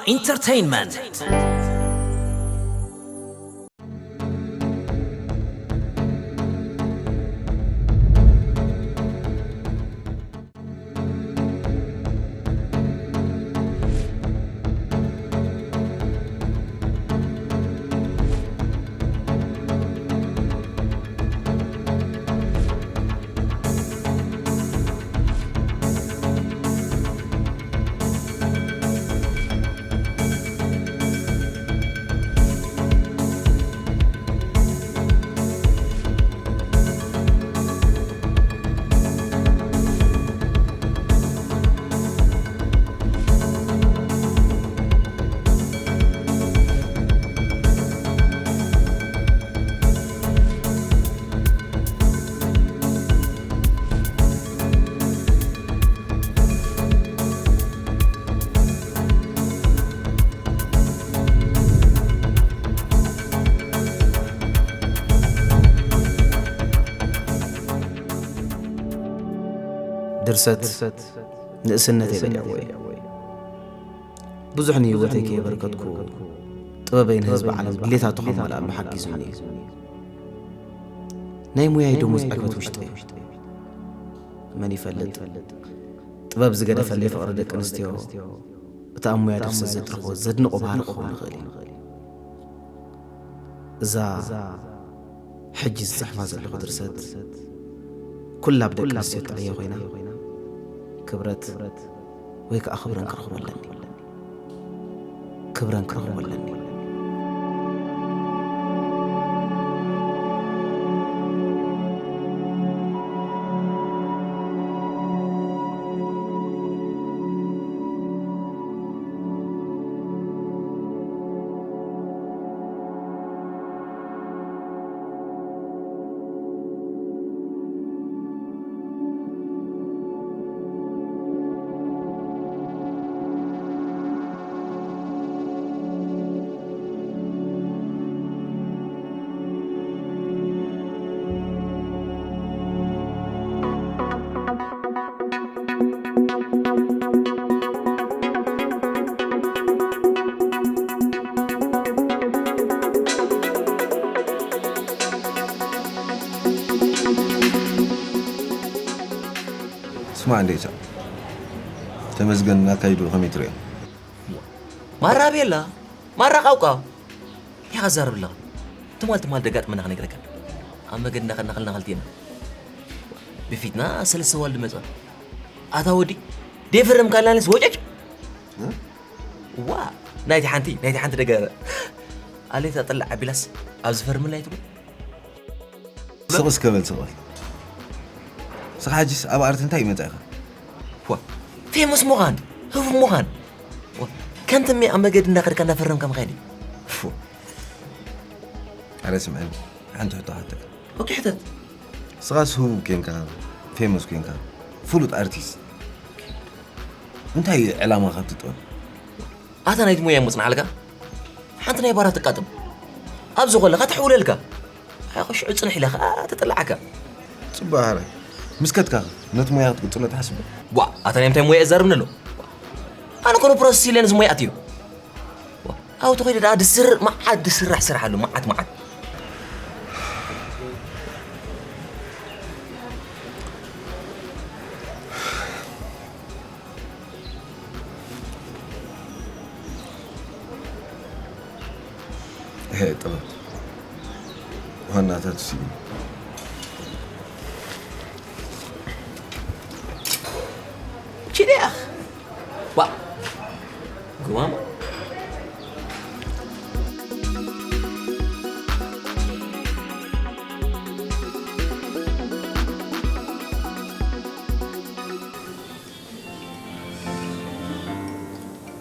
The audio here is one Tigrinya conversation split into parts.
Entertainment. ድርሰት ንእስነተይ በሊዕዎ እዩ። ብዙሕ ንህይወተይ ከየበርከትኩ፣ ጥበበይ ንህዝቢ ዓለም ድሌታቱ ከማልኣሉ ሓጊዙኒ እዩ። ናይ ሙያይ ደሞዝ ዕግበት ውሽጠይ እዩ። መን ይፈልጥ፣ ጥበብ ዝገደፈለይ ፍቕሪ ደቂ ኣንስትዮ፣ እቲ ኣብ ሙያ ድርሰት ዘጥርፎ ዘድንቖ ባህሪ ክኸውን ይኽእል እዩ። እዛ ሕጂ ዝጽሕፋ ዘለኹ ድርሰት፣ ኩላ ብደቂ ኣንስትዮ እትዕየ ኮይና፣ ክብረት ወይ ከኣ ክብረን ክረኽቦ ኣለኒ። ክብረን ክረኽቦ ኣለኒ። ስማዕ እንዴ ኢሳቕ፣ ተመስገን ኣካይድኡ ከመይ ትርእዮ? ማራ ቤላ፣ ማራ ቃውቃው። እንታይ ኢኻ ትዛረብ ኣለኻ? ትማል ትማል ደጋጥመና ክነግረካ። ኣብ መገድና ከድና ከለና ክልቴና ብፊትና ሰለስተ ዋልዲ መጻ። ኣታ ወዲ ደይ ፈረምካልናንስ ወጨጭ። ዋ ናይቲ ሓንቲ ናይቲ ሓንቲ ደገ ኣሌታ ጠላዕ ኣቢላስ ኣብ ዝፈርምላ ይትብል። ስቕ እስከ በል ስቕ በል። ስኻ ሕጂስ ኣብ ኣርቲ እንታይ ይመጻ ኢኻ? ዋ ፌመስ ምዃን ህቡብ ምዃን ዋ፣ ከምቲ ሜ ኣብ መገዲ እንዳኸድካ እንዳፈረምካ ምኻድ እዩ። ፎ ኣረ ስምዐኒ ሓንቲ ሕቶ ሓተካ። ኦኬ ሕተት። ስኻስ ህቡብ ኬንካ ፌመስ ኬንካ ፍሉጥ ኣርቲስት እንታይ እዩ ዕላማ ካብቲ ጥበብ? ኣታ ናይቲ ሞያ ይሞጽናዓልካ ሓንቲ ናይ ባራት ትቃጥም ኣብዚ ኮለኻ ትሕውለልካ ኣኸ ሽዑ ጽንሕ ኢላ ኸኣ ትጥልዓካ። ጽቡቕ ሓራይ ምስ ከድካ ነቲ ሞያ ክትቅጽሎ ትሓስብ ዶ? ዋ ኣታ ናይ ምንታይ ሞያ እዛርብኒ ኣሎ? ኣነ ኮነ ፕሮሰስ ኢለ ነዚ ሞያ ኣትዮ። ዋ ኣብቲ ኮይደ ደኣ ድስር መዓት ድስራሕ ስራሕ ኣሎ መዓት መዓት። ጥበብ ዋናታቱ ስኢኑ። ቺዲያኽ ዋ ጉማማ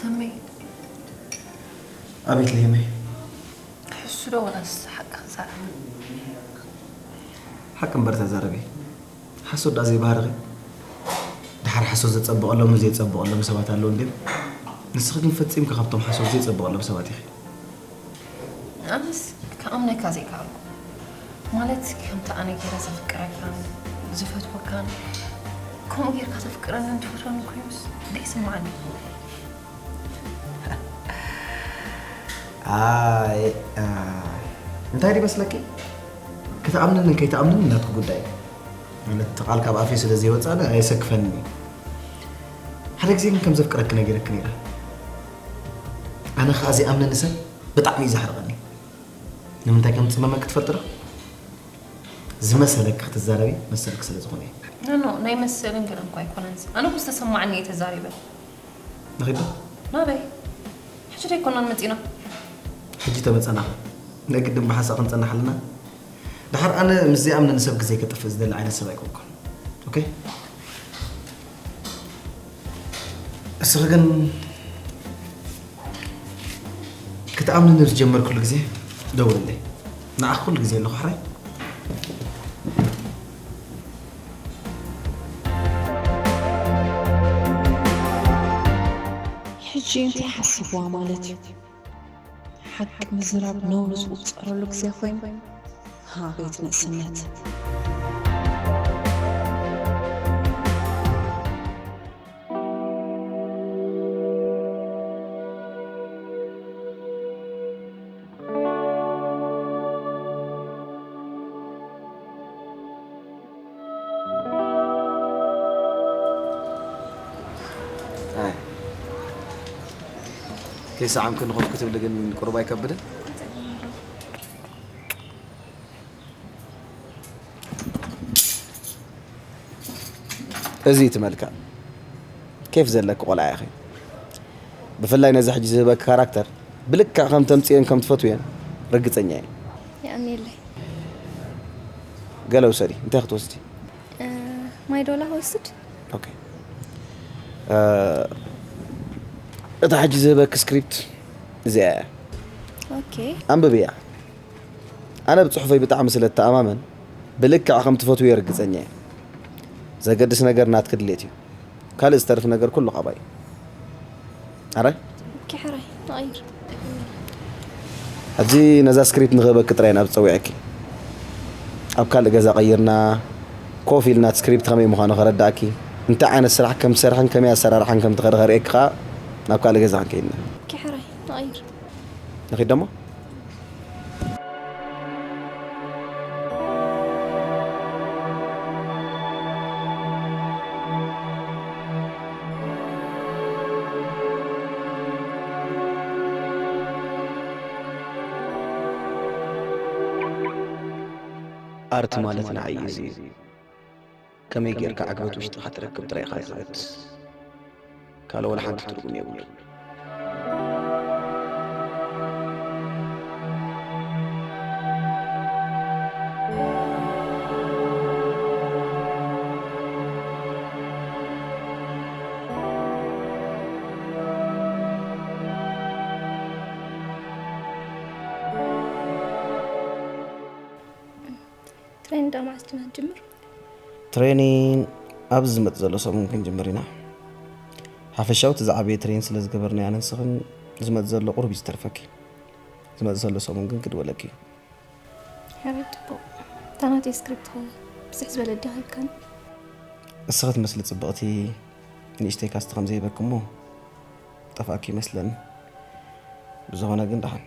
ተመይ ኣቤት ለይመይ ሕሱ ዶ ወላስ ሓቂ ክዛረብ ሓቂ እምበር ተዛረቢ ሓሶት ዳ ዘይባህርኺ ድሓር ሓሶት ዘጸብቐሎም ዘይጸብቐሎም ሰባት ኣለዉ እንድዮም ንስኺ ግን ፈጺምኪ ካብቶም ሓሶት ዘይጸብቐሎም ሰባት ኢኺ ኣነስ ክኣምነካ ዘይከኣልኩ ማለት ከምቲ ኣነ ገይረ ዘፍቅረካን ዝፈትወካን ከምኡ ጌርካ ተፍቅረንን ትፈትወኒ ኮይኑስ ደይስማዓኒ ኣይ፣ ኣይ፣ እንታይ ድመስለኪ? ክትኣምንንን ከይትኣምንንን ናትኪ ጉዳይ እዩ። ማለት፣ እቲ ቃል ካብ ኣፈይ ስለ ዘይወጽእ ኣነ ኣየሰክፈንን እዩ። ሓደ ግዜ ግን ከም ዘፍቅረኪ ነጊረኪ ነይረ። ኣነ ኸኣ ዘይኣምነኒ ሰብ ብጣዕሚ እዩ ዘሕርቐኒ። ንምንታይ ከም ዝጽመመኪ ትፈልጢ ዶ? ዝመሰለኪ ክትዛረቢ መሰልኪ ስለ ዝኾነ እዩ። ኖ፣ ኖ፣ ናይ መሰልን ገለን እኮ ኣይኮነን። ኣነ እኮ ዝተሰማዓኒ እየ ተዛሪበ። ንኺድ ዶ? ናበይ? ሕጂ ዶ ኣይኮናን መጺና? ሕጂ ተመጸና። ናይ ግድን ብሓንሳእ ክንጸንሕ ኣለና። ደሓር ኣነ ምስ ዘይኣምነኒ ሰብ ግዜ ከጥፍእ ዝደሊ ዓይነት ሰብ ኣይኮንኩን። ኦኬ? እስኺ ግን ክትኣምንኒ ዝጀመርኩሉ ግዜ ደውልለይ። ንዓኺ ኩሉ ግዜ ኣለኹ ሕራይ። ሕጂ እንታይ ሓሲብዋ ማለት እዩ? ሓቂ ምዝራብ ነውሪ ዝቑጸረሉ ግዜ ኮይኑ? ኣቤት ንእስነት። ኣይ። ከይሰዓምኪ ንኹፍ ክትብሊ ግን ቁሩብ ኣይከብድን? እዚ እቲ መልክዕ። ኬፍ ዘለኪ ቆልዓ ኢኺ። ብፍላይ ነዚ ሕጂ ዝህበኪ ካራክተር ብልክዕ ከም ተምጽእዮን ከም ትፈትውዮን ርግጸኛ እየ። የቐንየለይ። ገለ ውሰዲ። እንታይ ክትወስዲ? ማይ ዶላ ክወስድ። ኦኬ። እታ ሕጂ ዝህበኪ ስክሪፕት እዚኣ እያ። ኦኬ። ኣንብብያ። ኣነ ብጽሑፈይ ብጣዕሚ ስለ እተኣማመን ብልክዕ ከም ትፈትውዮ ርግጸኛ እየ። ዘገድስ ነገር ናትኪ ድሌት እዩ። ካልእ ዝተርፍ ነገር ኩሉ ካባይ። ኣረ ኦኬ ሕራይ ንቐይር። ሕጂ ነዛ ስክሪፕት ንኽህበኪ ጥራይ ናብ ዝጸውዐኪ። ኣብ ካልእ ገዛ ቀይርና ኮፍ ኢልና እቲ ስክሪፕት ከመይ ምዃኑ ከረዳእኪ፣ እንታይ ዓይነት ስራሕ ከም ትሰርሕን ከመይ ኣሰራርሓን ከም ትኸዲ ከርእየኪ ከኣ ናብ ካልእ ገዛ ክንከይድና። ኦኬ ሕራይ ንቐይር። ንኺድ ደሞ። ኣርት ማለት ንዓይ እዚ እዩ። ከመይ ጌርካ ዕግበት ውሽጥኻ ትረክብ ጥራይ ኢኻ ዘገድስ። ካልእ ወላ ሓንቲ ትርጉም የብሉን። ትሬን ዳ መዓስ ዲና ንጅምር? ትሬኒን ኣብዚ ዝመጽእ ዘሎ ሰሙን ክንጅምር ኢና። ሓፈሻዊ እቲ ዝዓበየ ትሬን ስለ ዝገበርናዮ ኣነን ንስኽን ዝመጽእ ዘሎ ቁሩብ እዩ ዝተርፈኪ። ዝመጽእ ዘሎ ሰሙን ግን ክድወለኪ እዩ። ሕራይ ጽቡቕ። እታ ናተይ ስክሪፕት ኸ ብዝሕ ዝበለ ድያ ሂብካኒ? እስኺ ትመስሊ ጽብቕቲ ንእሽተይ ካስቲ ከም ዘይበኪ እሞ ጠፍኣኪ ይመስለኒ። ብዝኾነ ግን ደሓን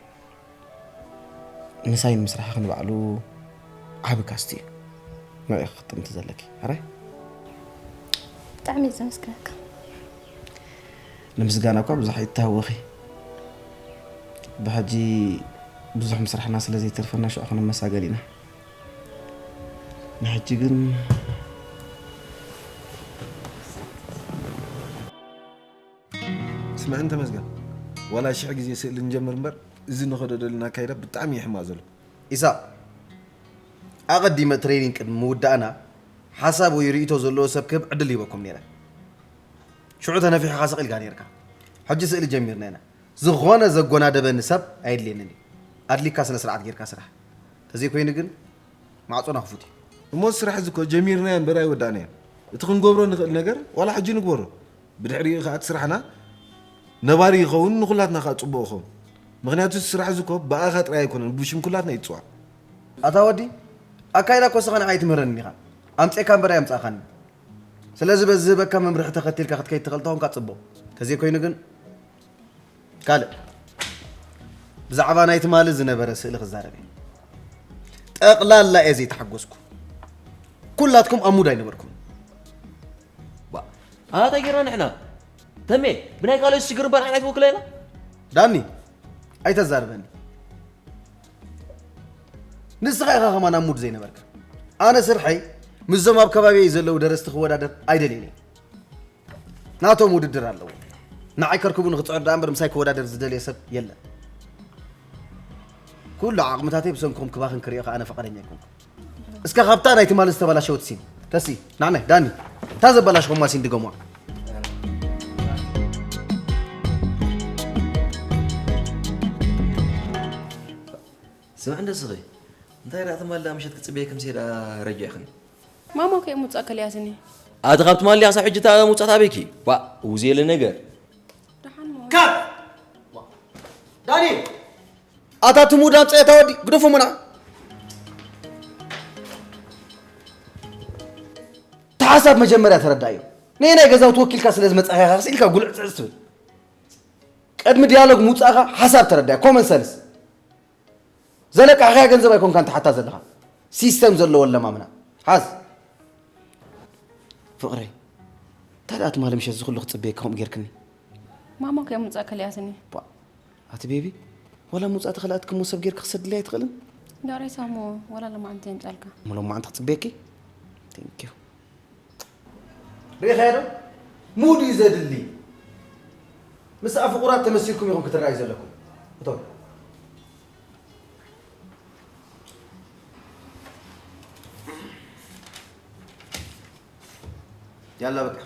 ምሳይ ንምስራሕኺ ንባዕሉ ዓቢ ካስቲ እዩ። ንዕኡ ክትጥምቲ ዘለኪ። ሕራይ? ብጣዕሚ እየ ዘመስግነካ። ንምስጋና እኳ ብዙሕ ኣይትተሃወኺ። ብሕጂ ብዙሕ ምስራሕና ስለ ዘይተርፈና ሽዑ ክንመሳገን ኢና። ንሕጂ ግን ስምዕን ተመስገን፣ ዋላ ሽሕ ግዜ ስእሊ ንጀምር እምበር እዚ ንኸዶ ዘለና ኣካይዳ ብጣዕሚ እዩ ሕማቕ ዘሎ። ኢሳቕ፣ ኣቐዲመ ትሬኒንግ ቅድሚ ምውዳእና ሓሳብ ወይ ርእይቶ ዘለዎ ሰብ ክህብ ዕድል ሂበኩም ነይረ። ሽዑ ተነፊሕኻ ስቕ ኢልካ ነይርካ። ሕጂ ስእሊ ጀሚርና ኢና። ዝኾነ ዘጎናደበኒ ሰብ ኣየድልየንን እዩ። ኣድሊካ ስነ ስርዓት ጌርካ ስራሕ። ተዘይኮይኑ ግን ማዕጾና ክፉት እዩ። እሞ ስራሕ እዚ እኮ ጀሚርናዮ እምበር ኣይወዳእናዮን። እቲ ክንገብሮ ንኽእል ነገር ዋላ ሕጂ ንግበሮ። ብድሕሪኡ ኸኣ እቲ ስራሕና ነባሪ ይኸውን፣ ንኹላትና ኸኣ ጽቡቕ ይኸውን። ምኽንያቱ እዚ ስራሕ እዚ እኮ ብኣኻ ጥራይ ኣይኮነን፣ ብሽም ኩላትና እዩ ዝጽዋዕ። ኣታ ወዲ፣ ኣካይዳ እኮ ስኻ ንዓይ ኣይትምህረንን ኢኻ። ኣምጺእካ እምበር ኣየምጻእካንን። ስለዚ በዚ ዝህበካ መምርሒ ተኸቲልካ ክትከይድ ትኽእል ተኾንካ ጽቡቕ። ተዘይኮይኑ ግን ካልእ። ብዛዕባ ናይ ትማሊ ዝነበረ ስእሊ ክዛረብ እየ። ጠቕላላ እየ ዘይተሓጎስኩ። ኩላትኩም ኣብ ሙድ ኣይነበርኩም። ኣታ ጌርና ንሕና ተሜ ብናይ ካልኦት ሽግር እምበር ሓና ኣይትወክለና። ዳኒ ኣይተዛርበኒ። ንስኻ ኢኻ ከማን ኣብ ሙድ ዘይነበርካ። ኣነ ስርሐይ ምስዞም ኣብ ከባቢየይ ዘለዉ ደረስቲ ክወዳደር ኣይደልየን እየ። ናቶም ውድድር ኣለዎ። ንዓይ ከርክቡ ንክፅዕር ደኣ እምበር ምሳይ ክወዳደር ዝደልየ ሰብ የለን። ኩሉ ዓቕምታተይ ብሰንኩም ክባኽን ክሪኦ ከኣ ኣነ ፈቓደኛ ኣይኮንኩ። እስከ ካብታ ናይ ትማሊ ዝተበላሸወት ሲን ተሲ ናዕናይ ዳኒ እታ ዘበላሽኹማ ሲን ድገሟ። ስምዕ እንደ ስኺ እንታይ ደኣ ትማሊ ደኣ ምሸት ክጽበየክም ሲየ ደኣ ረጂዕኽኒ። ማማ ከ ሙጻእ ከልያትኒ። ኣቲ ካብ ትማሊ ኣሳብ ሕጂ እታ ሙጻት ኣበይኪ? ዋ ውዜ የለ ነገር። ደሓን ሞ ካት ዳኒ ኣታ ትሙድ ኣምፀ እታ ወዲ ግደፎ መና። ተሓሳብ መጀመርያ ተረዳዮ። ነየናይ ገዛውቲ ወኪልካ ስለ ዝመፃኻ ኢኻ ክስኢልካ ጉልዕፅዕፅ ትብል። ቅድሚ ዲያሎግ ምውፃእኻ ሓሳብ ተረዳዮ። ኮመን ሰንስ ዘለቃሕኻያ ገንዘብ ኣይኮንካን ትሓታ ዘለኻ። ሲስተም ዘለዎ ኣለማምና ሓዝ። ፍቕረይ እንታይ ደኣ ትማሊ ምሸት እዚ ኩሉ ክፅበየካ ከምኡ ጌርክኒ? ማማ ከ ሙጻእ ከልያትኒ። ቧእ ኣቲ ቤቢ ዋላ ምውፃእ ተኸልኣትኪ እሞ ሰብ ጌርኪ ክሰድለይ ኣይትኽእልን? ዳሬሳ እሞ ዋላ ሎማዓንቲ የምጻልካ። እሞ ሎማዓንቲ ክፅበየኪ? Thank you። ርኢኻዮ ዶ? ሙድ እዩ ዘድሊ። ምስኣ ፍቑራት ተመሲልኩም ኢኹም ክትረኣዩ ዘለኩም። እቶም ያላ በቃ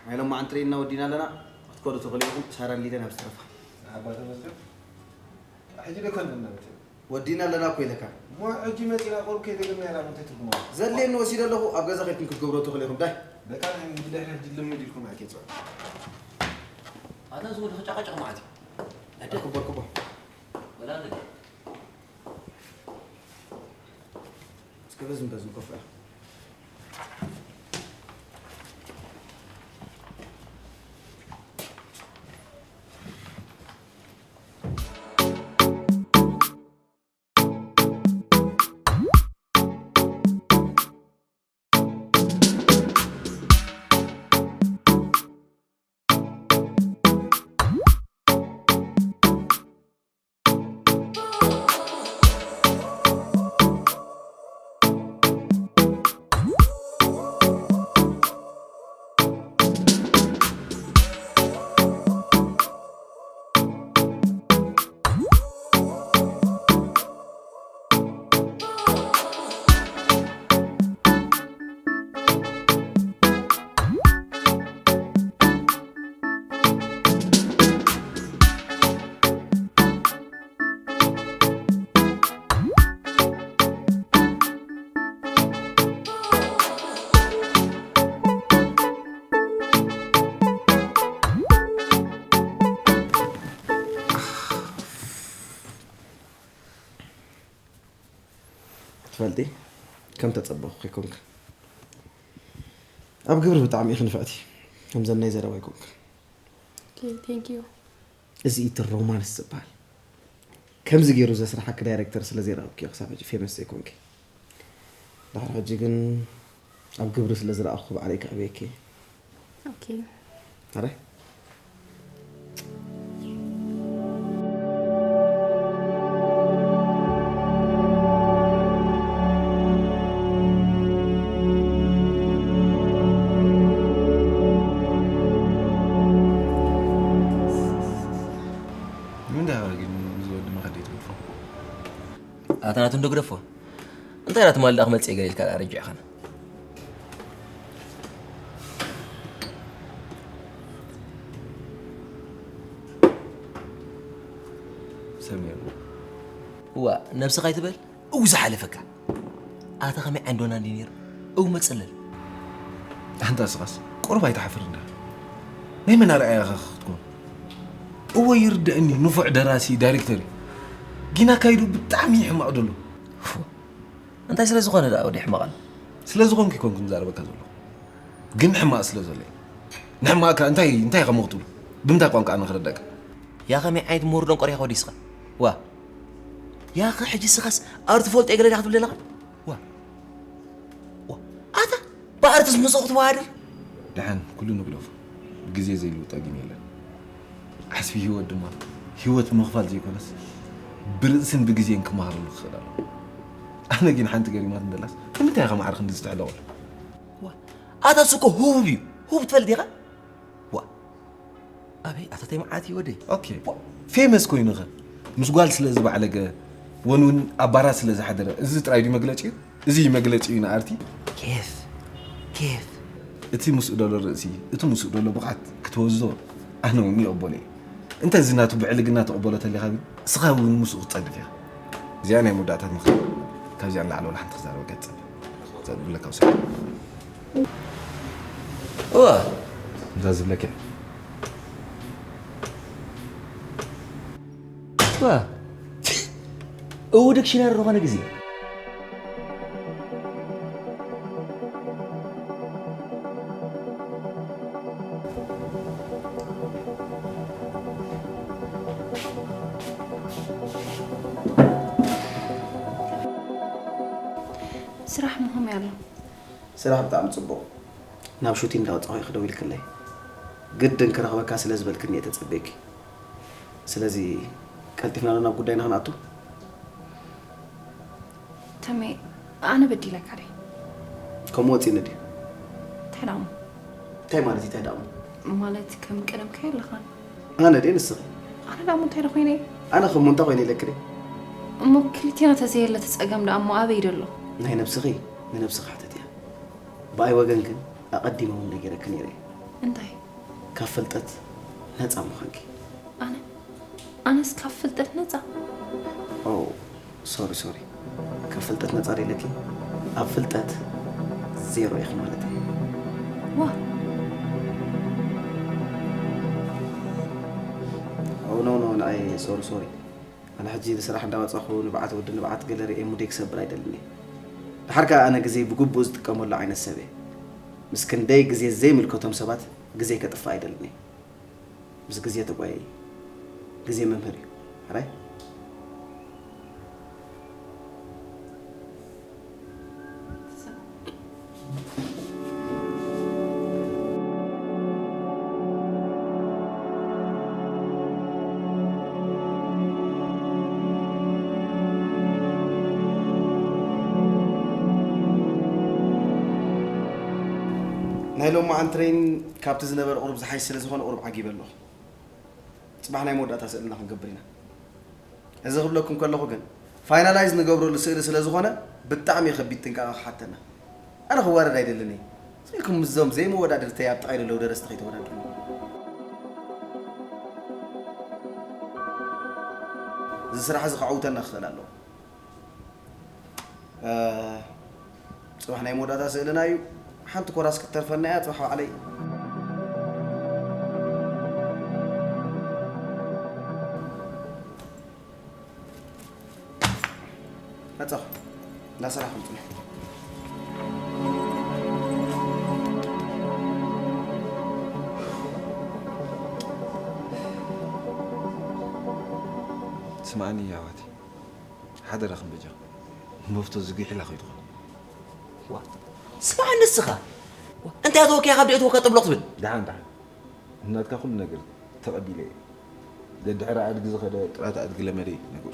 ናይ ሎማዓንቲ ርኢና ወዲና ኣለና። ክትከዱ ትኽእሉ ኢኹም። ሳራን ሊደን ኣብ ዝተረፋ። ኣባ ተመስገን ሕጂ ዶ ኮን ንነብት ወዲና ኣለና እኮ ኢለካ። እሞ ሕጂ መፂና ቆልብ ከይደገምና ኢና እንታይ ትርጉም ኣለዎ? ዘድልየኒ ወሲደ ኣለኹ። ኣብ ገዛ ከድኩም ክትገብሮ ትኽእሉ ኢኹም። ዳይ በቃ ንሕና ሕጂ ድሕሪ ሕጂ ልምድ ኢልኩም ኣኬ ፅዑ። ኣታ ዝወዲ ክጫቃጨቅ ማለት እዩ። ክቦ ክቦ ወላ ንደ እስከ በዝም በዝም ኮፍ በል። ትፈልጢ ከም ተጸበኹ ከይኮንክ ኣብ ግብሪ ብጣዕሚ ኢኺ ንፍዕቲ። ከምዘን ናይ ዘረባ ኣይኮንክ። Okay, thank you. እዚ እቲ ሮማንስ ዝበሃል ከምዚ ገይሩ ዘስርሓኪ ዳይረክተር ስለ ዘይረኸብክዮ ክሳብ ሕጂ ፌመስ ዘይኮንኪ። ድሕሪ ሕጂ ግን ኣብ ግብሪ ስለ ዝረኣኹ ባዕለይ ከዕብየኪ። Okay. ኣረ ምንዳ ግን ዝወዲ መኸዲ ትብልፎ ኣታ ናቱ እንዶ ግደፎ እንታይ ናት ማልዳ ክመጽእ ገለ ኢልካ ኣረጅዕኻን ሰሚሩ እዋ ነብስኻ ይትበል እው ዝሓለፈካ ኣታ ከመይ ዓንዶና እንዲ ነይሩ እው መጽለል ኣንታ ስኻስ ቁሩብ ኣይትሓፍር እንዳ ናይ መን ኣርኣያ ኢኻ ክትኮን እወ ይርድእኒ ንፉዕ ደራሲ ዳይሬክተር እዩ ግን ኣካይዱ ብጣዕሚ እዩ ሕማቕ ደሎ እንታይ ስለ ዝኾነ ደኣ ወዲ ሕማቕ ኣሎ ስለ ዝኾንኩ ይኮንኩ ዝዛረበካ ዘሎ ግን ሕማቕ ስለ ዘሎ እዩ ንሕማቕካ እንታይ እንታይ ኢኻ መቕትሉ ብምንታይ ቋንቋ ኣነ ክረዳእካ ያ ከመይ ዓይነት ምሁር ደንቆር ኢኻ ወዲስኻ ዋ ያኸ ሕጂ ስኻስ ኣር ትፈልጦ የገለ ዲኻ ትብል ዘለኻ? ዋ፣ ዋ፣ ኣታ ብኣርትስ ምስኡ ክትወዳደር? ደሓን፣ ኩሉ ንግደፎ። ግዜ ዘይልውጥ ኣጊም የለን። ዓስቢ ህይወት ድማ፣ ህይወት ብምኽፋል ዘይኮነስ፣ ብርእስን ብግዜን ክመሃረሉ ክኽእል ኣለዎ። ኣነ ግን ሓንቲ ገሪማት እንደላስ፣ ንምንታይ ኢኻ ማዕረ ክንዲ ዝትሕለቐሉ? ዋ፣ ኣታ እሱ እኮ ህቡብ እዩ። ህቡብ ትፈልጥ ኢኻ? ዋ፣ ኣበይ ኣታ ተይ መዓት እዩ ወደይ። ኦኬ። ዋ፣ ፌመስ ኮይኑኸ? ምስ ጓል ስለ ዝበዕለገ፣ ወን እውን ኣብ ባራት ስለ ዝሓደረ፣ እዚ ጥራይ ድዩ መግለጺኡ? እዚ እዩ መግለጺኡ ንኣርቲ? ኬፍ፣ ኬፍ። እቲ ምስኡ ደሎ ርእሲ፣ እቲ ምስኡ ደሎ ብቕዓት ክትወዝዞ ኣነ እውን ይቕበሎ እየ። እንተ እዚ ናቱ ብዕልግና ትቕበሎ ተሊኻ ግን፣ እስኻ እውን ምስኡ ክትጸድፍ ኢኻ። እዚኣ ናይ መወዳእታት ምኽሪ። ካብዚኣ ንላዕሊ ወላ ሓንቲ ክዛረበካ ኣይትጸበ። ዘብለካ ውሰድ። እዋ፣ እንዳ ዝብለካ። እዋ። እው ዲክሽነሪ ዝኾነ ግዜ። ስራሕ ምሆም ያለው። ስራሕ ብጣዕሚ ጽቡቕ። ናብ ሹቲንግ እንዳወጻኹ ኢኺ ደዊልክለይ። ግድን ክረኽበካ ስለ ዝበልክኒ እየ ተጸብየኪ። ስለዚ ቀልጢፍና ዶ ናብ ጉዳይና ክንኣቱ? ተሜ፣ ኣነ በዲለካ ድየ? ከምኡ ወጺኒ ድዩ? እንታይ ደኣ እሞ? እንታይ ማለት እዩ እንታይ ደኣ እሞ? ማለት ከም ቀደምካ የለኻን። ኣነ ድየ ንስኺ? ኣነ ደኣ እሞ እንታይ ዶ ኮይነ? ኣነ ከም እንታይ ኮይነ ኢለኪ ድየ? እሞ ክልቴና ተዘየለ እቲ ጸገም ደኣ እሞ ኣበይ ደሎ? ናይ ነብስኺ ንነብስኺ ሕተትያ። ብኣይ ወገን ግን ኣቐዲመ እውን ነጊረኪ ነይረ እየ። እንታይ? ካብ ፍልጠት ነጻ ምዃንኪ። ኣነ? ኣነስ ካብ ፍልጠት ነጻ? ኦ፣ ሶሪ፣ ሶሪ። ካብ ፍልጠት ነጻ ዶ ኢለኪ? ኣብ ፍልጠት ዜሮ ኢኺ ማለት እየ። ዋ። ኦ፣ ኖ፣ ኖ፣ ንኣይ ሶሪ፣ ሶሪ። ኣነ ሕጂ ንስራሕ እንዳወጻኹ ንብዓት ወዲ ንብዓት ገለ ርእየ ሙደይ ክሰብር ኣይደልን እየ። ድሓር ከኣ ኣነ ግዜ ብግቡእ ዝጥቀመሉ ዓይነት ሰብ እየ። ምስ ክንደይ ግዜ ዘይምልከቶም ሰባት ግዜ ከጥፍእ ኣይደልን እየ። ምስ ግዜ ተጓየዪ። ግዜ መምህር እዩ። ሕራይ? ናይ ሎማዓንቲ ትሬን ካብቲ ዝነበረ ቁሩብ ዝሓይሽ ስለ ዝኾነ ቁሩብ ዓጊበ ኣለኹ። ጽባሕ ናይ መወዳእታ ስእልና ክንገብር ኢና። እዚ ክብለኩም ከለኹ ግን፣ ፋይናላይዝ ንገብረሉ ስእሊ ስለ ዝኾነ፣ ብጣዕሚ ከቢድ ጥንቃቐ ክሓተና። ኣነ ክዋረድ ኣይደልን እየ። ስቕ ኢልኩም ምስዞም ዘይመወዳድርተይ ኣብ ጥቓይ ዘለዉ ደረስቲ ከይተወዳድሩ። እዚ ስራሕ እዚ ከዐውተና ክኽእል ኣለዎ። እ፣ ጽባሕ ናይ መወዳእታ ስእልና እዩ። ሓንቲ ኮራስ ክትተርፈና እያ፣ ጽባሕ ባዕለይ። መጻኹ። እንዳሰራሕኩም ጽንሑ። ስምዓኒ ኣሕዋተይ፣ ሓደራኹም በጃኹም። መፍቶ ዝጊሕላ ከይትኾኑ። ዋ፣ ስምዓኒ ንስኻ። ዋ፣ እንታይ ኣተወኪያ ካብ ደእትወካ ጥብሎቕ ትብል? ደሓን፣ ደሓን። ናትካ ኩሉ ነገር ተቐቢለ እየ። ደድሕሪ ኣድጊ ዝኸደ ጥራት ኣድጊ ለመደ እዩ ነገሩ።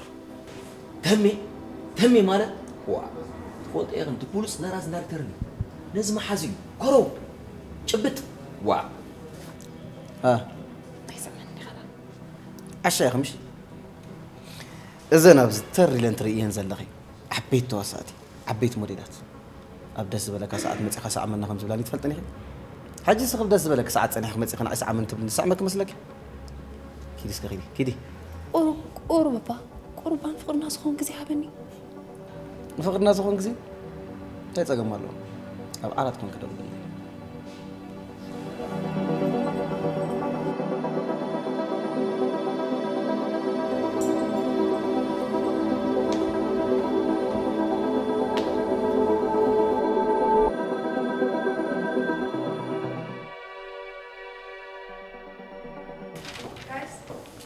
ተሜ፣ ተሜ ማለት፣ ዋ፣ ትፈልጦ ኢኽን፣ እቲ ብሉጽ ነራዝ ናርተርን እዩ። ነዚ መሓዝ እዩ። ኮረው፣ ጭብጥ። ዋ። አ። ኣይሰምዕን ዲኻ? ዓሻ ኢኺ ምሽ? እዘን ኣብዚ ተር ኢለን ትርእየን ዘለኺ ዓበይቲ ተዋሳእቲ፣ ዓበይቲ ሞዴላት። ኣብ ደስ ዝበለካ ሰዓት መጺኻ ሰዓመና ከም ዝብላኒ ትፈልጥን ኢኺ። ሕጂ እስኺ ደስ ዝበለኪ ሰዓት ጸኒሕኪ መጺኺ ንዓይ ሰዓመኒ ትብልኒ ዝስዕመኪ መስለኪ? ኪዲ እስከ ኪዲ፣ ኪዲ። ቁሩብ፣ ቁሩብ እባ፣ ቁሩብ ንፍቕርና ዝኾን ግዜ ሃበኒ። ንፍቕርና ዝኾን ግዜ? እንታይ ጸገም ኣለዎ? ኣብ ዓራት ኮንኪ ደውልለይ።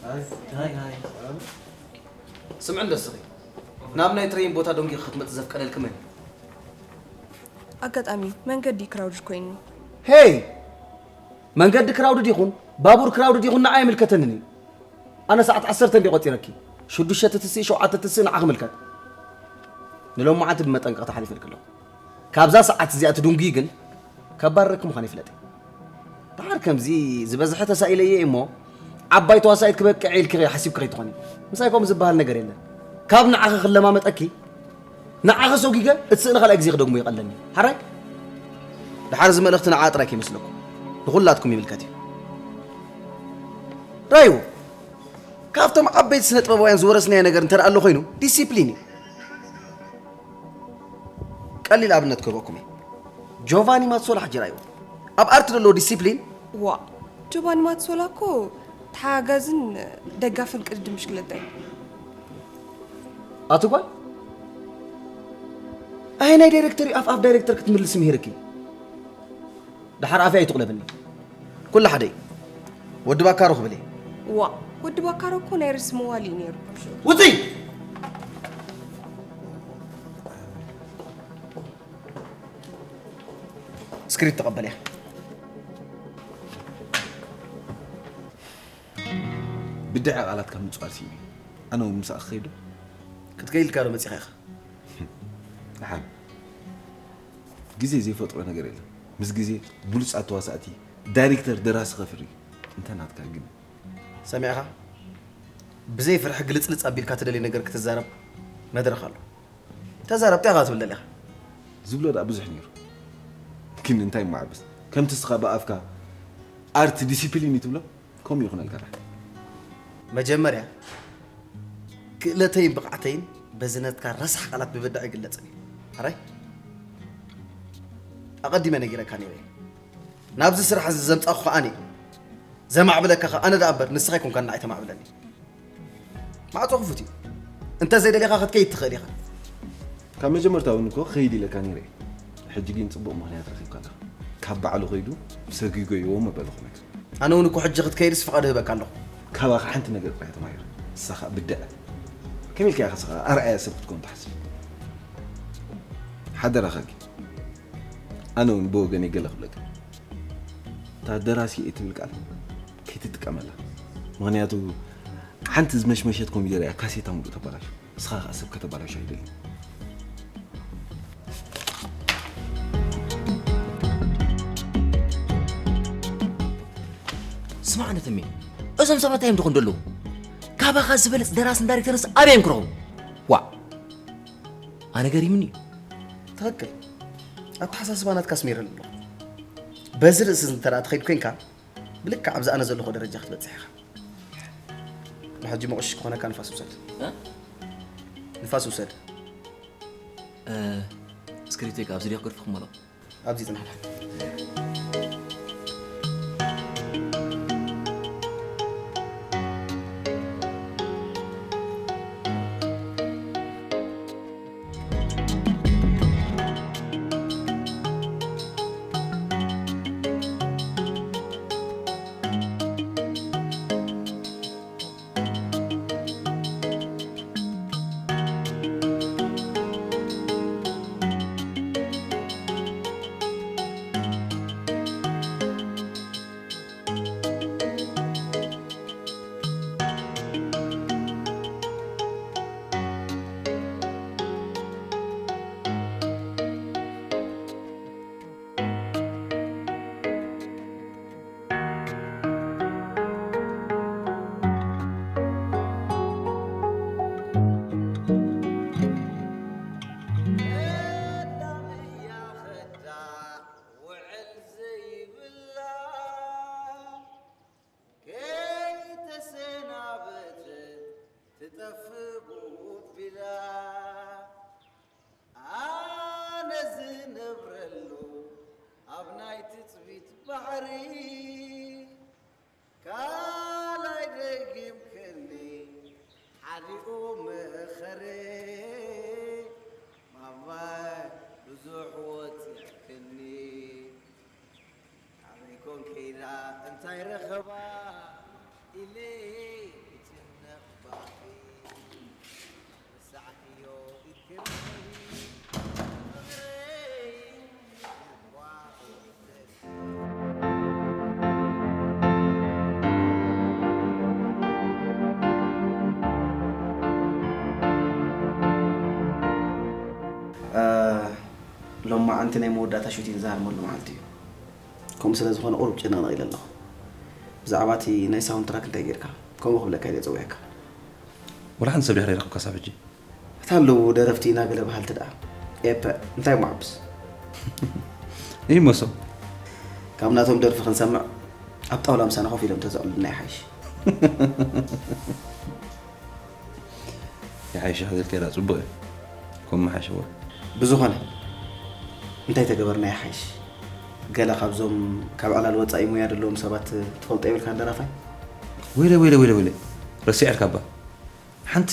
ሃይ፣ ሃይ፣ ሃይ። ስምዒ እንዶ እስኺ። ናብ ናይ ትሬን ቦታ ደንጊኺ ክትመጽ ዘፍቀደልኪ መን? ኣጋጣሚ መንገዲ ክራውድድ ኮይኑ። ሄይ! መንገዲ ክራውድድ ይኹን ባቡር ክራውድድ ይኹን ንዓይ ኣይምልከተንን እዩ። ኣነ ሰዓት ዓሰርተ እንድየ ቆጺረኪ። ሽዱሽተ ትትስኢ ሸውዓተ ትትስኢ ንዓኺ ምልከት። ንሎማዓንቲ ብመጠንቀቕታ ሓሊፈልኪ ኣለኹ። ካብዛ ሰዓት እዚኣ ትድንጉዪ ግን ከባርረኪ ምዃን ይፍለጥ እየ። ደሓር ከምዚ ዝበዝሐ ተሳኢለየ እየ እሞ ዓባይ ተዋሳኢት ክበቅዕ ኢልኪ ሓሲብኪ ከይትኾኒ። ምሳይ ከምኡ ዝበሃል ነገር የለን። ካብ ንዓኺ ክለማመጠኪ ንዓኺ ሰጒገ እቲ ስእሊ ካልኣይ ግዜ ክደግሞ ይቐለኒ። ሓራይ? ደሓር እዚ መልእኽቲ ንዓ ጥራይ ከይመስለኩም ንኹላትኩም ይምልከት እዩ። ራይዎ ካብቶም ዓበይቲ ስነ ጥበባውያን ዝወረስናዮ ነገር እንተ ኣሎ ኮይኑ ዲሲፕሊን እዩ። ቀሊል ኣብነት ክህበኩም እየ። ጆቫኒ ማትሶላ ሕጂ ራይዎ ኣብ ኣርት ዘለዎ ዲሲፕሊን ዋ ጆቫኒ ማትሶላ እኮ ተሓጋዝን ደጋፍን ቅድድም ብሽክለታ እዩ። ኣቲ ጓል ኣየናይ ዳይሬክተር እዩ ኣፍ ኣፍ ዳይሬክተር ክትምልስ ምሂርኪ? ደሓር ኣፍያ ኣይትቑለብኒ። ኩሉ ሓደ እዩ። ወዲ ባካሮ ክብል እየ። ዋእ ወዲ ባካሮ እኮ ናይ ርእሲ መዋሊ እዩ ነይሩ። ውፅይ! ስክሪፕት ተቐበልያ። ብድዐ ቃላት ካብ ምፅዋር ስኢነ። ኣነ እውን ምሳኣ ክኸይድ ዶ? ክትከይድ ኢልካ ዶ መፂኻ ኢኻ? ደሓን። ግዜ ዘይፈጥሮ ነገር የለን። ምስ ግዜ ብሉፃት ተዋሳእቲ፣ ዳይሬክተር፣ ደራሲ ከፍሪ። እንተ ናትካ ግን። ሰሚዕኻ? ብዘይ ፍርሒ ግልፅልፅ ኣቢልካ ትደልዮ ነገር ክትዛረብ መድረኽ ኣሎ። ተዛረብ፣ እንታይ ኢኻ ክትብል ደሊኻ? ዝብሎ ደኣ ብዙሕ ነይሩ። ግን እንታይ እሞ ዓብስ? ከምቲ እስኻ ብኣፍካ ኣርት ዲሲፕሊን እዩ ትብሎ፣ ከምኡ ይኹነልካ ደሓን። መጀመርያ ክእለተይን ብቕዓተይን በዚ ነትካ ረሳሕ ቃላት ብብድዐ ኣይግለጽን እዩ። ሕራይ? ኣቐዲመ ነጊረካ ነይረ እየ። ናብዚ ስራሕ እዚ ዘምጻኹኻ ኣነ እየ። ዘማዕብለካ ኸኣ ኣነ ደኣ እምበር ንስኻ ኣይኮንካን ንዓይ ተማዕብለኒ። ማዕጾ ክፉት እዩ። እንተ ዘይደሊኻ ክትከይድ ትኽእል ኢኻ። ካብ መጀመርታ እውን እኮ ክኸይድ ኢለካ ነይረ እየ። ሕጂ ግን ጽቡቕ ምኽንያት ረኺብካ ኣለኻ። ካብ ባዕሉ ከይዱ ሰጒጎ እዎ ምበልኹ ነይረ። ኣነ እውን እኮ ሕጂ ክትከይድስ ፍቓድ እህበካ ኣለኹ። ካባኻ ሓንቲ ነገር ጥራይ እየ ተማሂረ። ንሳ ኸኣ ብድዐ። ከመይ ኢልካ ኢኻ ንስኻ ኣርኣያ ሰብ ክትኮን ትሓስብ? ሓደራኻ ግን ኣነ እውን ብወገነይ ገለ ክብለካ። እታ ደራሲ እየ ትብል ቃል ከይትጥቀመላ። ምኽንያቱ ሓንቲ ዝመሽመሸት ኮሚደረ እያ ካሴታ ሙሉእ ተበላሹ። ንስኻ ኸኣ ሰብ ከተበላሹ ኣይደልን። ስማዕ ነተሜ፣ እዞም ሰባት ኣዮም ዝኾን ደለዉ? ካባኻ ዝበለጽ ደራስን ዳይሬክተርንስ ኣበይ እዮም ክረኽቡ? ዋእ! ኣነ ገሪምኒ እዩ። ትኽክል። ኣተሓሳስባ ናትካ ኣስሚረሉ ኣለኹ። በዚ ርእሲ እዚ እንተ ደኣ ትኸይድ ኮይንካ፣ ብልክዕ ኣብዚ ኣነ ዘለኹ ደረጃ ክትበጽሕ ኢኻ። ንሕጂ መቑሽሽ ክኾነካ ንፋስ ውሰድ። እ? ንፋስ ውሰድ። እ፣ ስክሪፕተይ ከ ኣብዚ ድዮ ክገድፎ ክመሎ? ኣብዚ ጽናሕ። ውዕል ዘይብላ ከይተሰናበተት ትጠፍእ ብኡ ቢላ ኣነ ዝነብረሉ ኣብ ናይ ትጽቢት ባሕሪ ካልኣይ ደጊምክኒ ሓዲኡ ምኸረ ማማይ ብዙሕ ወፂዕክኒ ኣበይ ኮን ከይዳ እንታይ ረኸባ ኢለ ይጭነቕ ባኺ ሎማዓንቲ ናይ መወዳእታ ሹቲን ዝሃርመሉ መዓልቲ እዩ። ከምኡ ስለ ዝኾነ ቁሩብ ጭንቕንቕ ኢለ ኣለኹ። ብዛዕባ እቲ ናይ ሳውንድ ትራክ እንታይ ጌርካ? ከምኡ ክብለካ ኢለ ጸዊዐካ። ወላ ሓንቲ ሰብ ድሕሪ ረኽብካ ሳብ ሕጂ? እታ ኣለዉ ደረፍቲ ኢና ገለ በሃልቲ ደኣ። ኤፐ፣ እንታይ እሞ ዓብስ? ይመሶም። ካብ ናቶም ደርፊ ክንሰምዕ ኣብ ጣውላ ምሳና ኮፍ ኢሎም ተዘቕሉልና ይሓይሽ። ይሓይሽ ሓዘልካ ኢላ ጽቡቕ እዩ። ከም መሓሸወ። ብዝኾነ እንታይ ተገበርና ይሓይሽ? ገለ ካብዞም ካብ ዕላል ወጻኢ ሙያ ዘለዎም ሰባት ትፈልጦ የብልካን ደራፋይ? ወይለ ወይለ ወይለ ወይለ ረሲዐልካ እባ። ሓንቲ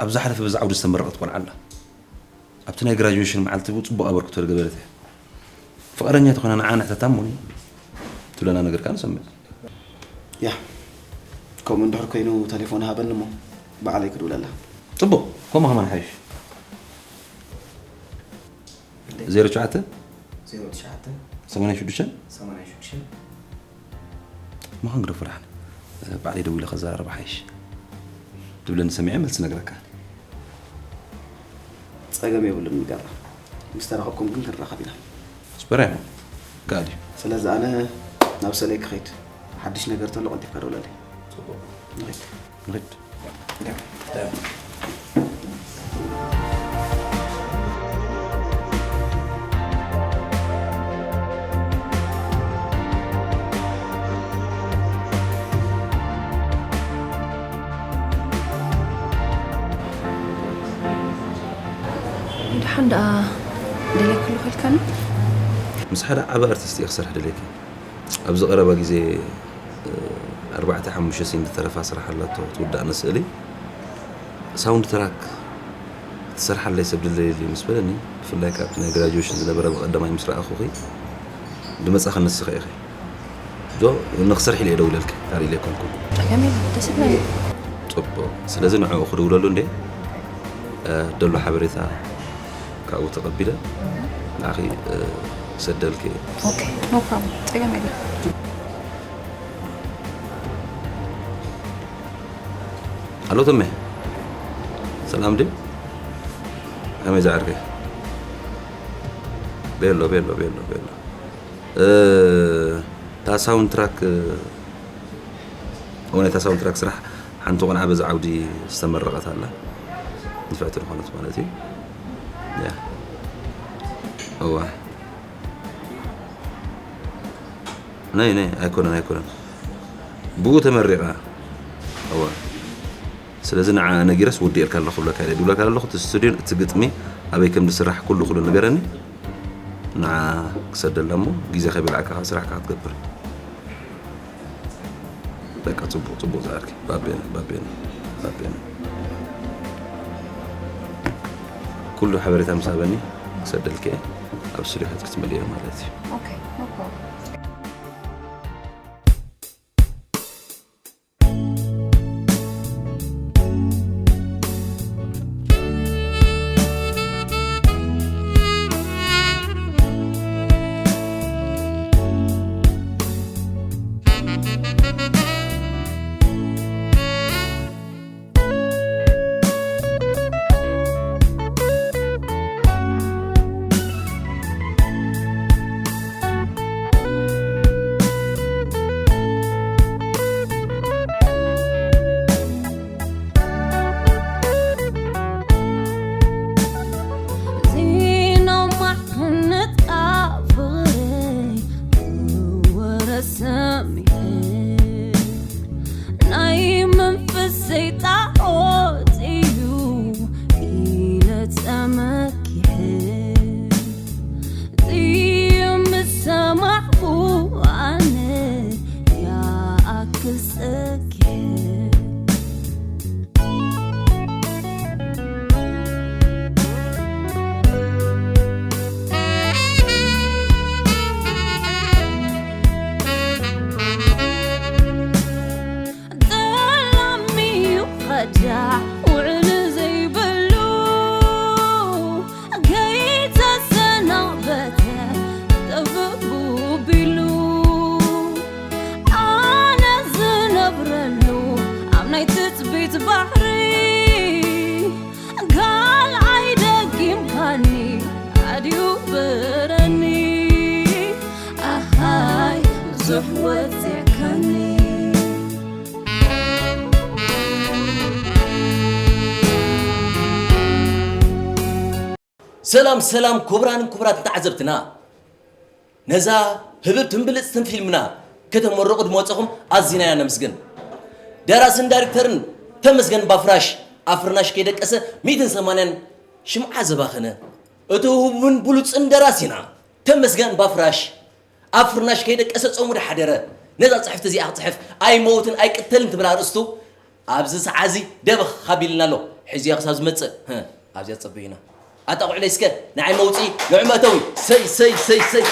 ኣብ ዝሓለፈ በዚ ዓውዲ ዝተመረቐት ቆልዓ ኣላ። ኣብቲ ናይ ግራጁዌሽን መዓልቲ እውን ጽቡቕ ኣበርክቶ ዝገበረት እያ። ፍቓደኛ ተኾይና ንዓ ንሕተታ እሞ ትብለና ነገር ከኣ ንሰምዕ። ያ ከምኡ እንድሕር ኮይኑ ተሌፎን ሃበኒ እሞ ባዕለይ ክድውለላ። ጽቡቕ፣ ከምኡ ከማን ሓይሽ። ዜሮ ትሽዓተ ዜሮ ትሽዓተ ሰማንያ ሽዱሽተ ሰማንያ ሽዱሽተ መኻን ግደፎ ደሓን። ባዕለይ ደዊለ ከዘራርባ ሓይሽ ትብለኒ ሰሚዐ መልሲ ነግረካ። ጸገም የብሉን ንገራ። ምስ ተራኸብኩም ግን ክንራኸብ ኢና። ስበራ ይኹን። ከኣል እዩ። ስለዚ ኣነ ናብ ሰለይ ክኸይድ። ሓድሽ ነገር ተሎ ቀልጢፍካ ደውለለይ። ንኸይድ። ንኸይድ። ደሓን ደኣ ደልየኪ ኣለኹ ኢልካኒ? ምስ ሓደ ዓቢ ኣርቲስት እየ ክሰርሕ ደልየኪ። ኣብዚ ቀረባ ግዜ ኣርባዕተ ሓሙሽተ ሲን ዝተረፋ ስራሕ ኣላቶ ትውዳእ ንስእሊ ሳውንድ ትራክ ክትሰርሓለይ ሰብ ድለየልይ ምስ በለኒ ብፍላይ ካብቲ ናይ ግራጁዌሽን ዝነበረ ብቐዳማይ ምስ ረኣኹኺ ድመጻኺ ንስኺ ኢኺ ዶ ንኽሰርሕ ኢለ እየ ደዊለልኪ ታሪለ ኣይኮንኩን ጸገም የለን ደስ ይብለኒ ጽቡቕ ስለዚ ንዕኡ ክድውለሉ እንዴ ደሎ ሓበሬታ ካብኡ ተቐቢለ ንዓኺ ክሰደልኪ እየ። Okay, no problem. ጸገም የለን። ኣሎ ተሜ፣ ሰላም ድዩ? ከመይ ዝዓርከ? ቤሎ ቤሎ ቤሎ ቤሎ። እታ ሳውንድ ትራክ እወን እታ ሳውንድ ትራክ ስራሕ ሓንቲ ቆልዓ በዚ ዓውዲ ዝተመረቐት ኣላ ንፍዕቲ ዝኾነት ማለት እዩ ያ እዋ ናይ ናይ ኣይኮነን ኣይኮነን ብኡ ተመሪቓ እዋ ስለዚ ንዓ ነጊረስ ወዲኤልካ ኣለኹ ብለካ ኢለ ድብለካ ኣለኹ እቲ ስቱድዮን እቲ ግጥሚ ኣበይ ከም ዝስራሕ ኩሉ ኩሉ ንገረኒ ንዓ ክሰደላ እሞ ግዜ ከይበላዕካ ስራሕካ ክትገብር በቃ ጽቡቅ ጽቡቅ ዝኣርኪ ባቤነ ባቤነ ባቤነ ኩሉ ሓበሬታ ምስ ሃበኒ ክሰደልኪ እየ ኣብ ስቱድዮ ክትመልዮ ማለት እዩ Okay, no problem. ሰላም ሰላም ክቡራንን ክቡራትን ተዓዘብትና፣ ነዛ ህብብትን ብልጽትን ፊልምና ከተመርቑ ድመጸኹም ኣዚና ኢና ነመስግን። ደራስን ዳይሬክተርን ተመስገን ባፍራሽ፣ ኣብ ፍርናሽ ከይደቀሰ ሚእትን ሰማንያን ሽምዓ ዘባኸነ፣ እቲ ህቡብን ብሉጽን ደራሲና ተመስገን ባፍራሽ፣ ኣብ ፍርናሽ ከይደቀሰ ጾሙ ድሓደረ፣ ነዛ ጽሕፍቲ እዚኣ ክጽሕፍ ኣይመውትን ኣይቅተልን ትብል ኣርእስቱ ኣብዚ ሰዓት እዚ ደበኽ ኣቢልና ኣሎ። ሕዚያ ክሳብ ዝመጽእ፣ ህ፣ ኣብዚኣ ጸበዩና። ኣጣቕዑለይ እስከ፣ ንዓይ መውጽኢ፣ ንዑ መእተዊ። ሰይ፣ ሰይ፣ ሰይ፣ ሰይ።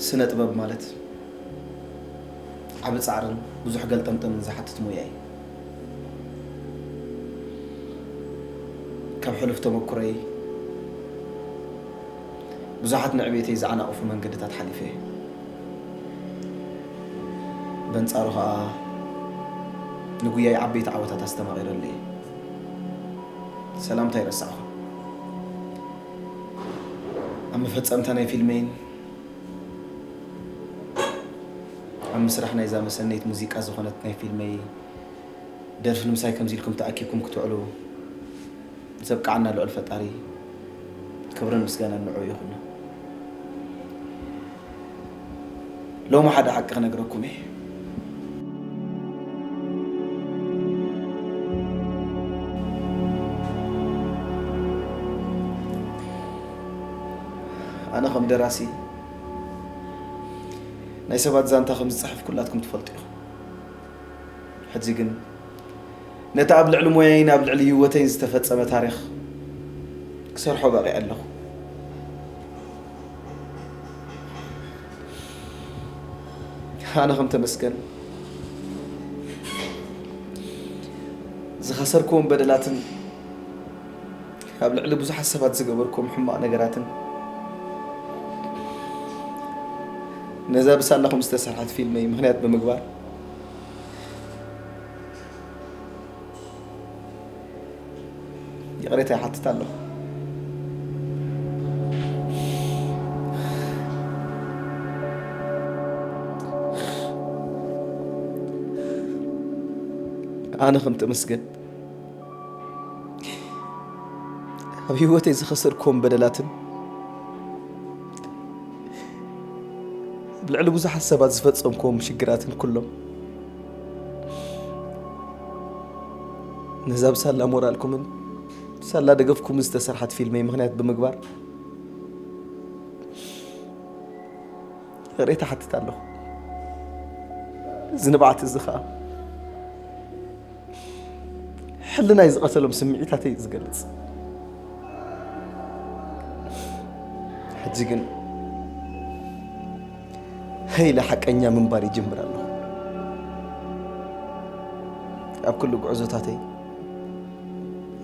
ስነ ጥበብ ማለት ዓቢ ጻዕርን ብዙሕ ገልጠምጠምን ዝሓትት ሞያ እዩ። ካብ ሕሉፍ ተመኩሮይ ብዙሓት ንዕቤተይ ዝዓናቕፉ መንገድታት ሓሊፈ እየ። በንጻሩ ኸኣ ንጉያይ ዓበይቲ ዓወታት ኣስተማቒረሉ እየ። ሰላምታ ኣይረሳዕኹን። ኣብ መፈጸምታ ናይ ፊልመይን ኣብ ምስራሕ ናይዛ መሰነይት ሙዚቃ ዝኾነት ናይ ፊልመይ ደርፊ ንምሳይ ከምዚ ኢልኩም ተኣኪብኩም ክትውዕሉ ዘብቅዓና ልዑል ፈጣሪ ክብርን ምስጋናን ንዕኡ ይኹን። ሎሚ ሓደ ሓቂ ክነግረኩም እየ። ኣነ ከም ደራሲ ናይ ሰባት ዛንታ ከም ዝጽሕፍ ኩላትኩም ትፈልጡ ኢኹም። ሕጂ ግን ነቲ ኣብ ልዕሊ ሞያይን ኣብ ልዕሊ ህይወተይን ዝተፈጸመ ታሪኽ ክሰርሖ በቒዐ ኣለኹ። ኣነ ከም ተመስገን ዝኸሰርክዎም በደላትን ኣብ ልዕሊ ብዙሓት ሰባት ዝገበርኩም ሕማቕ ነገራትን ነዛ ብሳላኹም ዝተሰርሐት ፊልመይ ምኽንያት ብምግባር ይቕሬታ ይሓትት ኣለኹ። ኣነ ከም ተመስገን ኣብ ህይወተይ ዝኸሰርክዎም በደላትን ኣብ ልዕሊ ብዙሓት ሰባት ዝፈጸምክዎም ሽግራትን ኩሎም ነዛ ብሳላ ሞራልኩምን ብሳላ ደገፍኩምን ዝተሰርሓት ፊልመይ ምኽንያት ብምግባር ይቕሬታ ሓትት ኣለኹ። እዚ ንብዓት እዚ ኸኣ ሕልናይ ዝቐተሎም ስምዒታተይ እዩ ዝገልጽ። ሕጂ ግን ኢለ ሓቀኛ ምንባር ይጅምር ኣለኹ። ኣብ ኩሉ ጉዕዞታተይ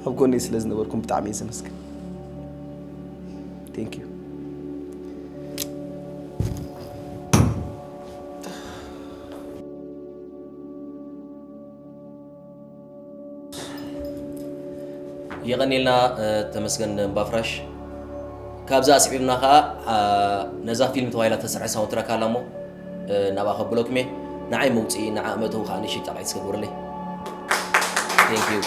ኣብ ጎነይ ስለ ዝነበርኩም ብጣዕሚ እየ ዘመስግን። Thank you። የቐኔልና፣ እ፣ ተመስገን እምባፍራሽ። ካብዛ ኣስዒብና ኸኣ፣ ኣ፣ ነዛ ፊልም ተባሂላ ተሰርሐ ሳውንድ ትራክ ኣላ እሞ፣ እ፣ ናብኣ ከብለኩም እየ። ንዓይ መውፅኢ፣ ንዓ መእተዊ ኸኣ ንእሽተይ ጣቕዒት እስከ ግበሩለይ። Thank you።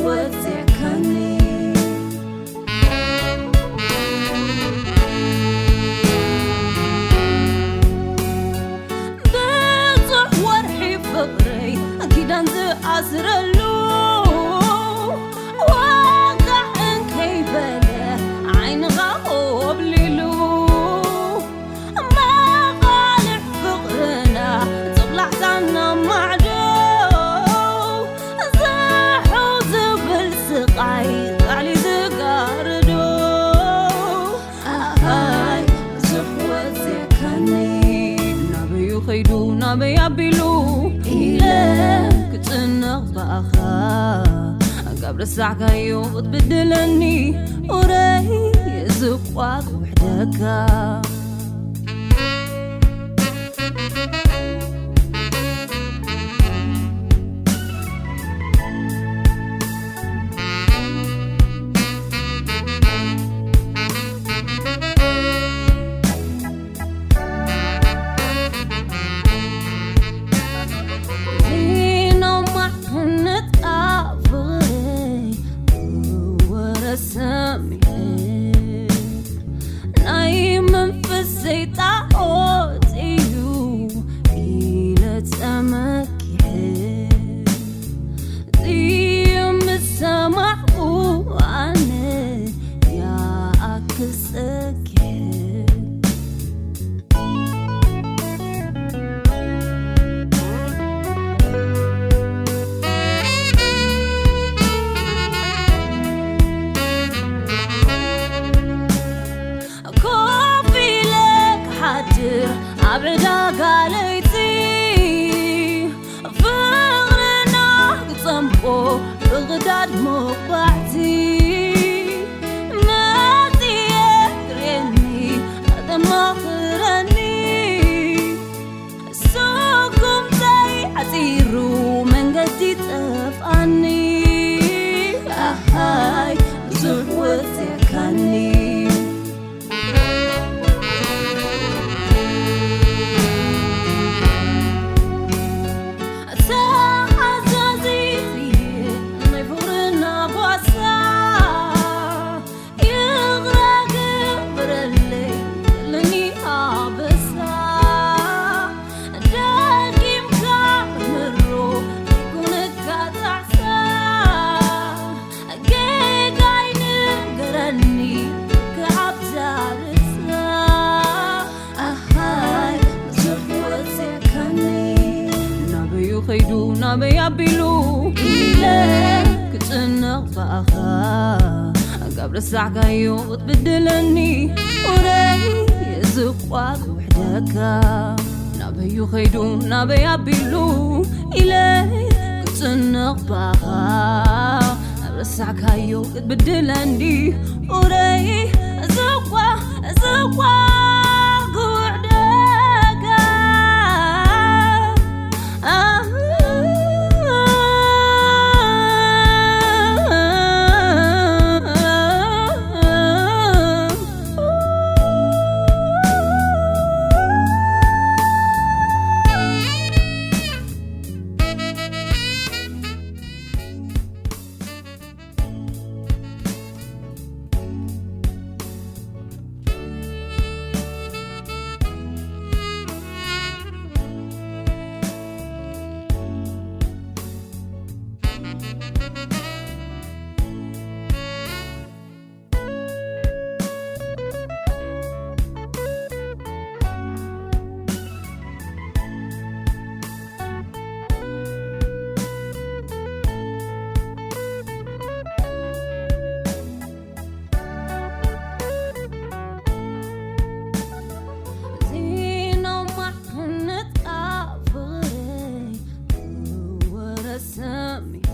ወፂዕካኒ። ብፁዕ ወርሒ ፍቕረይ ኪዳን ዝኣስረሉ፣ ዋጋ እንከይበለ ዓይንኻ ኦብሊሉ፣ መቓልሕ ፍቕርና ጦብላሕታና ማዕዶ፣ ዝሑ ዝብል ስቓይ ቃሊ ዝጋርዶ። ኣሃይ ብዙሕ ወፂዕካኒ። ናበዩ ኸይዱ ናበይ ኣቢሉ ኢለ ክጭነቕ ብኣኻ፣ ካብ ረሳዕካዮ ክትብድለኒ፣ ኡረይ ዝቋት ውሕደካ። ዜናማ ንጣፍረይ ወረ ሰሚዐ፣ ናይ መንፈሰይ ጣዖት እዩ ኢለ ጸመኪዐ። ዝሰማዕኩ ኣነ ይኣክል ጸኪዐ። ኮፍ ኢለ ክሓድር ኣብ ዕዳጋ ለይቲ፣ ፍቕርና ክጸምቆ ብቕዳድ መቑባዕቲ፣ መጺኤ ክርእየኒ ከተማኽረኒ፣ ስጉምተይ ዓጺሩ መንገዲ ጠፍኣኒ። ኣሃይ ብዙሕ ወጺዕካኒ። ተዓዛዚት እየ ናይ ፍቕርና ጓሳ፣ ይቕረ ግበረለይ ዘለኒ ኣበሳ፣ ደጊምካ ምሮ ይኩነካ ጣዕሳ። ጌጋይ ንገረኒ ክዓብ ዛርሳ። ኣሃይ ብዙሕ ወፂዕካኒ። ናበዩ ኸይዱ ናበይ ኣቢሉ ኢለ ክጭነቕ ብኣኻ፣ ካብ ረሳዕካዮ ክትብድለኒ፣ ኡረይ ዝቋት ውሕደካ። ናበዩ ኸይዱ ናበይ ኣቢሉ ኢለ ክጭነቕ ብኣኻ፣ ረሳዕካዮ ክትብድለኒ፣ ኡረይ ዝቋ ዝቋ ጉዕደጋ። ዜናማ ንጣፍረይ ወረ ሰሚዐ፣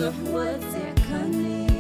ብዙሕ ወፂዕካኒ